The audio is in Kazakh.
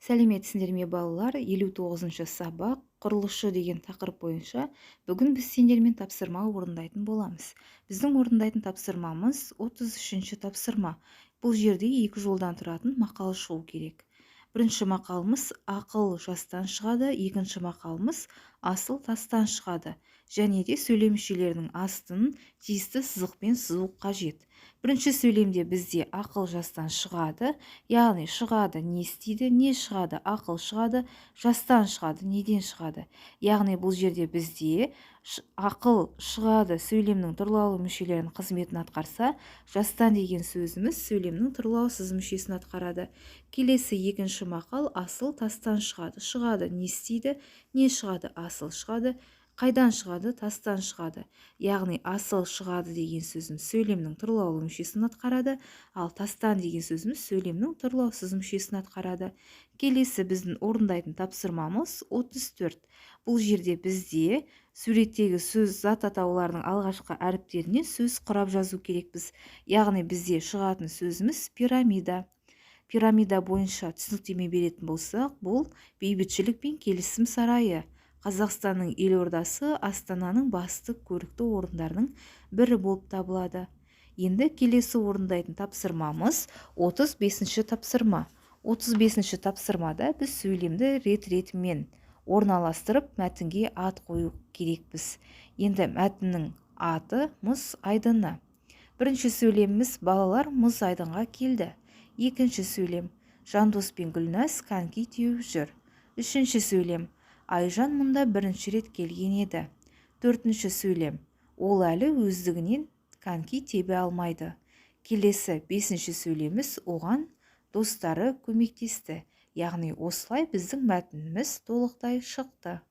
Сәлеметсіңдер ме, балалар! 59-сабақ, «Құрылысшы» деген тақырып бойынша бүгін біз сендермен тапсырма орындайтын боламыз. Біздің орындайтын тапсырмамыз 33 тапсырма. Бұл жерде екі жолдан тұратын мақал шығу керек. Бірінші мақалымыз: «Ақыл жастан шығады», екінші мақалымыз: «Асыл тастан шығады». Және де сөйлем мүшелерінің астын тиісті сызықпен сызу қажет. Бірінші сөйлемде бізде «Ақыл жастан шығады», яғни шығады не істейді, не шығады? Ақыл шығады. Жастан шығады, неден шығады? Яғни бұл жерде бізде «ақыл шығады» сөйлемнің тұрлаулы мүшелерінің қызметін атқарса, «жастан» деген сөзіміз сөйлемнің тұрлаусыз мүшесін атқарады. Келесі екінші мақал: «Асыл тастан шығады». Шығады не істейді, не шығады? Асыл шығады. Қайдан шығады? Тастан шығады. Яғни «асыл шығады» деген сөзіміз сөйлемнің тұрлаулы мүшесін атқарады, ал «тастан» деген сөзіміз сөйлемнің тұрлаусыз мүшесін атқарады. Келесі біздің орындайтын тапсырмамыз 34. Бұл жерде бізде суреттегі сөз, зат атауларының алғашқы әріптерінен сөз құрап жазу керекпіз. Яғни бізде шығатын сөзіміз «пирамида». Пирамида бойынша түсініктеме беретін болсақ, бұл Бейбітшілік пен келісім сарайы, Қазақстанның елордасы Астананың басты көрікті орындарының бірі болып табылады. Енді келесі орындайтын тапсырмамыз 35 тапсырма. 35 тапсырмада біз сөйлемді рет-ретімен орналастырып, мәтінге ат қою керекпіз. Енді мәтіннің аты «Мұз айдыны». Бірінші сөйлеміміз: «Балалар мұз айдынға келді». Екінші сөйлем: «Жандос пен Гүлназ коньки теуіп жүр». Үшінші сөйлем: «Айжан мұнда бірінші рет келген еді». Төртінші сөйлем: «Ол әлі өздігінен коньки тебе алмайды». Келесі бесінші сөйлеміміз: «Оған достары көмектесті». Яғни осылай біздің мәтініміз толықтай шықты.